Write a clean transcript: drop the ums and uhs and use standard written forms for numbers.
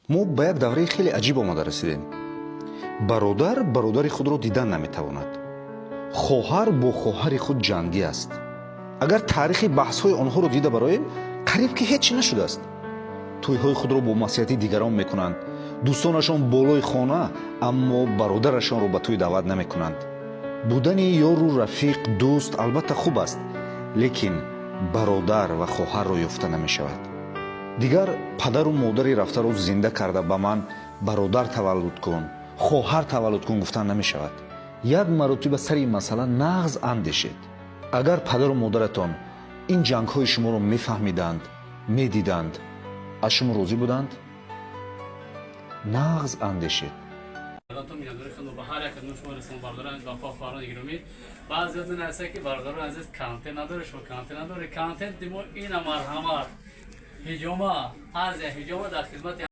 Мо ба як давраи хеле аҷиб омада расидем. Бародар бародари худро дидан наметавонад, хоҳар бо хоҳари худ ҷангӣ аст. Агар таърихи баҳсҳои онҳоро дида бароем, қариб ки ҳеҷ чӣ нашудааст. Тӯйҳои худро бо маслиҳати дигарон мекунанд, дӯстонашон болои хона, аммо бародарашонро ба тӯй даъват намекунанд. Будани ёру рафиқ, дӯст албатта хуб аст, лекин бародар ва хоҳарро ёфта намешавад. Дигар падару модари рафтаро зинда карда, ба ман бародар таваллуд кун, хоҳар таваллуд кун гуфтан намешавад. Як маротиба сари ин масъала нағз андешед. Агар падару модаратон ин ҷангҳои шуморо мефаҳмиданд, медиданд, аз шумо розӣ буданд? Нағз андешед. То миннатдори худро ба ҳар як аз шумо расонам, бародарон ва хоҳарони гиромӣ. Баъзеят менависад, ки бародарон азиз, контент надоред, шумо контент надоред. Контенти мо ина, марҳамат, ҳиҷома, Азия ҳиҷома дар хизмати.